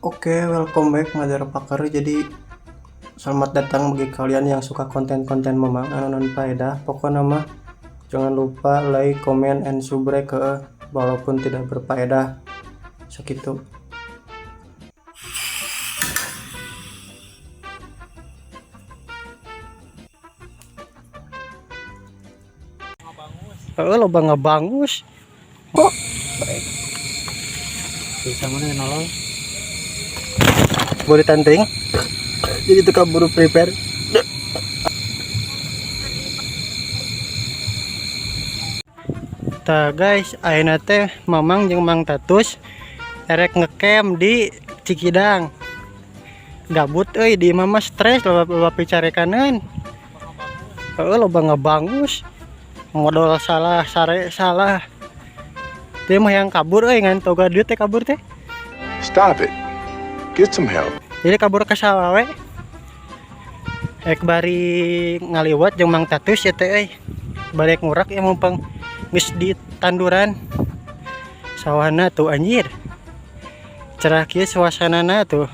Oke, welcome back motherfucker. Jadi selamat datang bagi kalian yang suka konten-konten Mamang anu non faedah. Pokoknya mah jangan lupa like, comment, and subscribe ke walaupun tidak berfaedah. Segitu. Heeh, loba ngabangus. Kok Baik. Bisa mana nolong? Boleh tantring? Jadi itu kaburu prepare. Tah guys, ayeuna teh Mamang jeung Mang Tatus erek ngecamp di Cikidang. Gabut euy di imah mah, stres, loba loba picarekaneun. Heeh, loba ngabangus. Modal salah, sare salah. Dia mah yang kabur euy, ngan toga duit teh kabur teh. Stop it. Get some help. Jadi kabur ke sawah we. Ek bari ngaliwat jeung Mang Tatus ya teh euy. Balik ngurak ya, mumpung geus di tanduran. Sawahna tuh anjir. Cerah kieu suasanana tuh.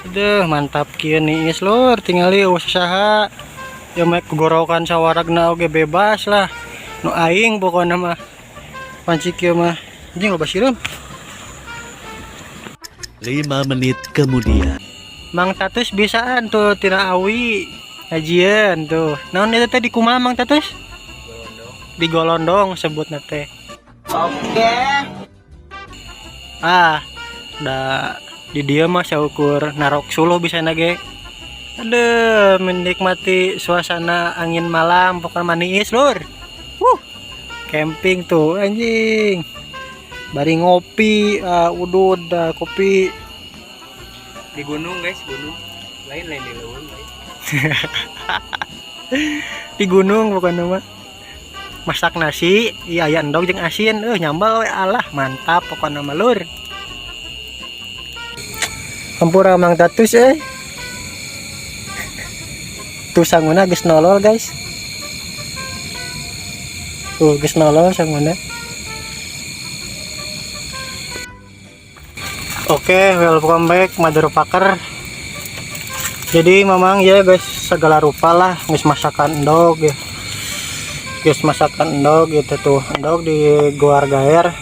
Aduh, mantap kieu niis lur, tingali usaha. Ya mek gorokan sawaragna oge bebas lah. Nu aing pokona mah. Panci kieu mah. Anjing, loba sireum. 5 menit kemudian. Mang Tatus bisaan tuh tina awi ngajian tuh. Naon itu teh, di kumaha, Mang Tatus? Di golondong sebutna teh. Oke. Ah, da di dia mah saukur narok suluh bisa nage. Aduh, menikmati suasana angin malam, pokoknya manis lur. Wuh, camping tuh anjing. Bari ngopi, udud, kopi. Di gunung guys, gunung. Lain lain di leuweung lain. Di gunung pokoknya mah. Masak nasi, iya aya endog jeung asin, nyambal we, alah mantap pokoknya mah lur. Hampura Mang Tatus eh. Tuh sanguna geus nolol guys. Tuh geus nolol sanguna. Oke, welcome back motherfucker. Jadi Mamang ya guys, segala rupa lah geus masakan endog ya. Geus masakan endog gitu tuh. Endog di guar gaer.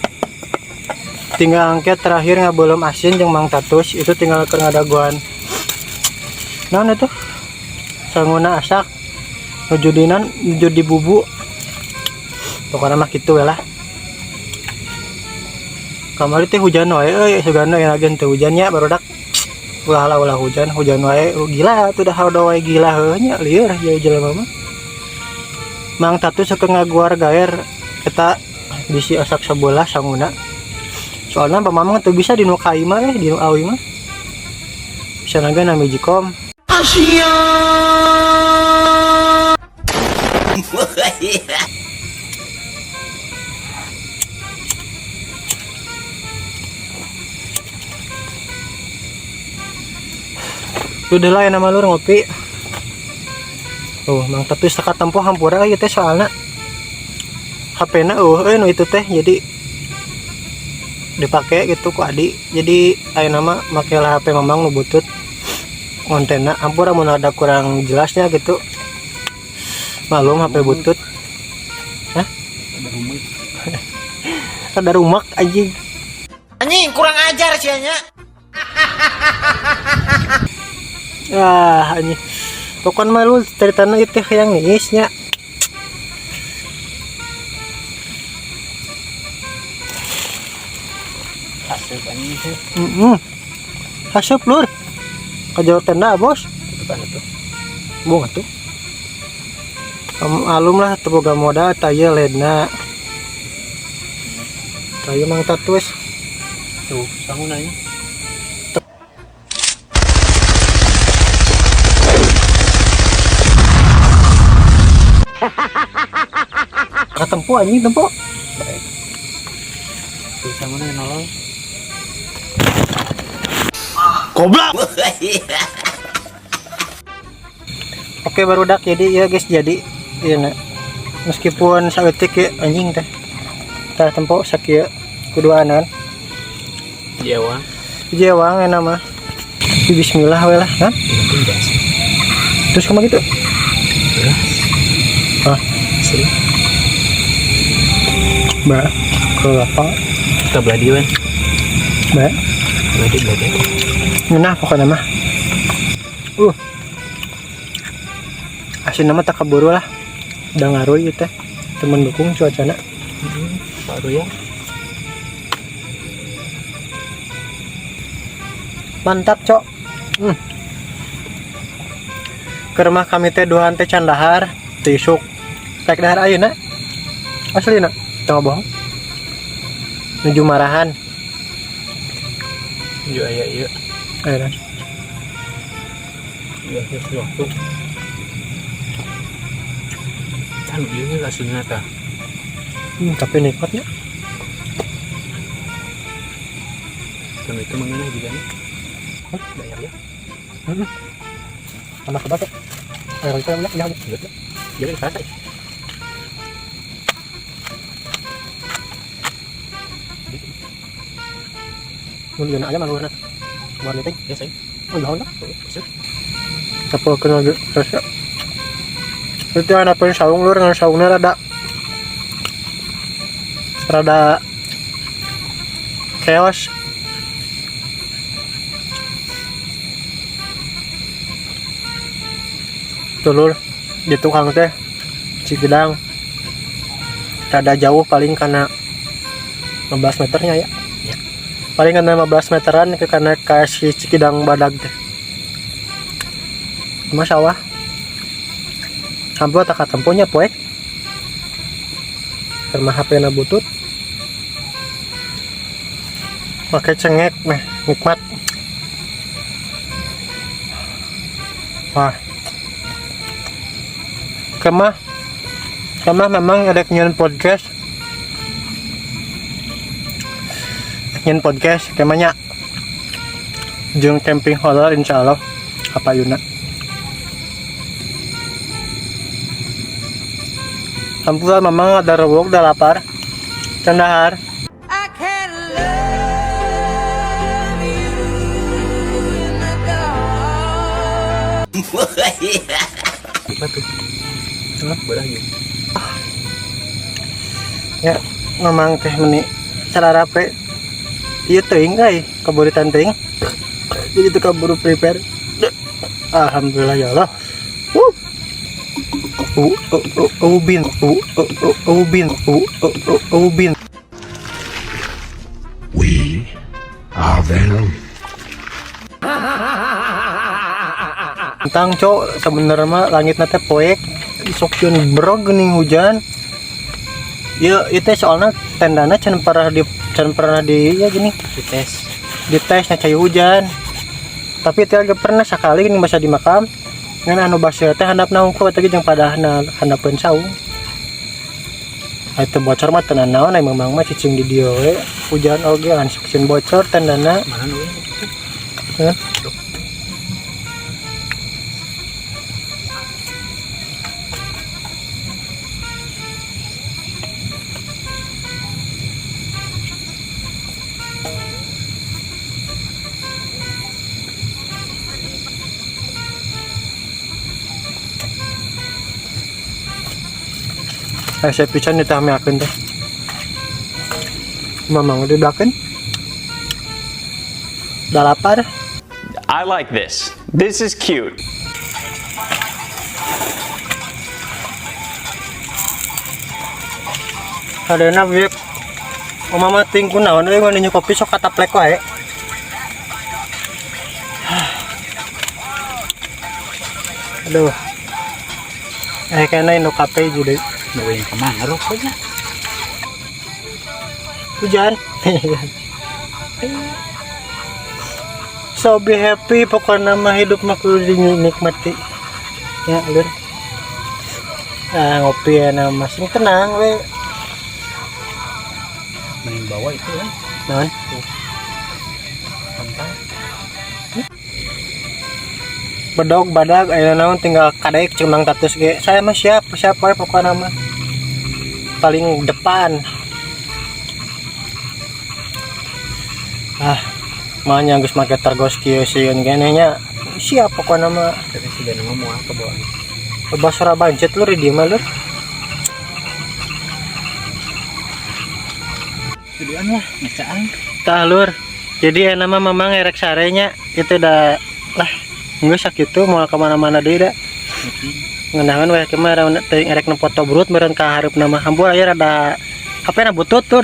Tinggal angket terakhir ngabeuleum asin jeung Mang Tatus itu tinggal keur ngadaguan. Naon itu? Sanguna asak. Nuju dinan, nuju di bubu. Pokoknya mah kitu we lah. Kamari teh hujan wae euy, sugana yang lagi teu hujannya barudak. Ulah lah, ulah hujan, hujan wae gila tuh dah udah wae gila heuh nya, lieur jauh jelema mah. Mang Tatus suka ngaguar gaer eta bisi asak sebelah sanguna. Soalnya Pak Mamang tuh bisa di nu kai mah eh, di nu awi mah. Bisa naga nami jikom. Asia. Udah lah ya nama lur ngopi. Tuh, Mang Tatus teka tempo, hampura ieu teh soalna. HP-na nu itu teh jadi dipakai gitu ku Adi. Jadi aya nama make lah HP Mamang nu butut. Kontenna hampura mun ada kurang jelasnya gitu. Malum HP butut. Hah? Ada rumah. Ada rumah anjing. Anjing kurang ajar sih nya. Ah, anjing. Pokoknya mah lu ceritanya itu yang niisnya. Asup anjing sih. Asup lur. Kajauh tenda bos. Tutupan itu. Bunga tuh. Alum lah teu boga modal taya ledna. Taya Mang Tatus. Tuh, sangun aja. Katempo anjing tempo. Baik. Tuh sangun aja nolong. Goblok. Oke barudak, jadi ya guys, jadi iya nak, meskipun saeutik ya anjing teh tah tempo sakieu kuduanan. Jawa. Jewang enak mah. Bismillah we lah, hah? Terus kemana gitu? Ah, Sini. Ba, ke apa? Kita belah dia, Wan. Ba, Belah dia, belah dia. Ngeunah pokoknya mah. Asin mah tak keburu lah. Udah ngaruh gitu teh. Temen dukung cuacana. Baru ya. Mantap, Cok. Ke rumah kami teh duhan teh can dahar, teu isuk. Rek dahar ayeuna. Asli na, teu bohong. Nuju marahan. Yo aya ieu. Ayeuna. Iya, waktu. Kan ieu aslinya tah. Tapi nikmatnya. Kan itu mengenai juga nih. Hah, bayar ya. Tambah kebak ya. Ayo itu ya, ya. Jadi rasa. Mun ieu ayam anu warna. Warna teh. Ya, saya. Oh, jauh lah. Maksud? Apa kena lagi rasa. Itu ada pun saung lur, ngan saungnya rada rada chaos. Tuh lur, di tukang teh Cikidang rada jauh, paling karena 15 meternya ya. Ya. Paling karena 15 meteran ke karena ke si Cikidang badag teh. Cuma sawah. Hampir tak katemponya poek. Karena HP na butut. Pakai cengek meh nikmat. Wah. Kemah. Kemah memang ada nyian podcast. Nyian podcast kemahnya. Jeung camping horror insyaallah apa yuna. Hampura memang ada rewok udah lapar. Cendahar. I can't love you in the dark. Apa tuh? Hah? Belah gitu. Ya, memang teh meni sararape. Ieu teuing euy, kaburitan teuing. Jadi teu kaburu prepare. Alhamdulillah ya Allah. Ubin, u u u ubin, u u u ubin. We are Venom. Tentang cok, sebenarnya mah langit teh poek isok jeung brog geuning hujan. Ya, itu soalnya tendana can pernah di ya gini Dites. Dites na cai hujan. Tapi teh agak pernah sekali gini basah di makam. Ngan anu basah teh handapna hungkul eta ge jeung padahna handapeun saung. Itu bocor mah teu naon, ai memang mah cicing di dieu we. Hujan oge langsung sieun bocor tendana. Mana nu? Hah? Saya pican ditahmeakeun teh. Mamang di belakang. Udah lapar. I like this. This is cute. Kadena bieu Oma mah ting kunaon euy ngeuneuh kopi sok kataplek wae. Aduh. Kayaknya induk kafe jadi Nu yang kemana rokoknya? Hujan. So be happy, pokoknya mah hidup mah kudu dinikmati. Ya, lur. Ah, ngopi ya nama sing tenang we. Mending bawa itu kan. Naon? Pantai. Bedog badag aya naon tinggal kadek cek Mang Tatus ge. Saya mah siap, siap wae pokokna mah. Paling depan. Ah, mah geus make tergos kieu sieun keneh nya. Siap pokokna mah. Tapi sih gak ngomong apa bawaan. Loba suara bancet lur di dieu mah lur. Tuduhan lah, ngecaan. Tah lur. Jadi enak mah mamang erek sarenya itu dah lah geus sakitu moal kemana-mana deui da. Ngeunangan we kemarin teuing erek nu foto brut meureun ka hareupna mah. Hampura aya rada HP na butut tur.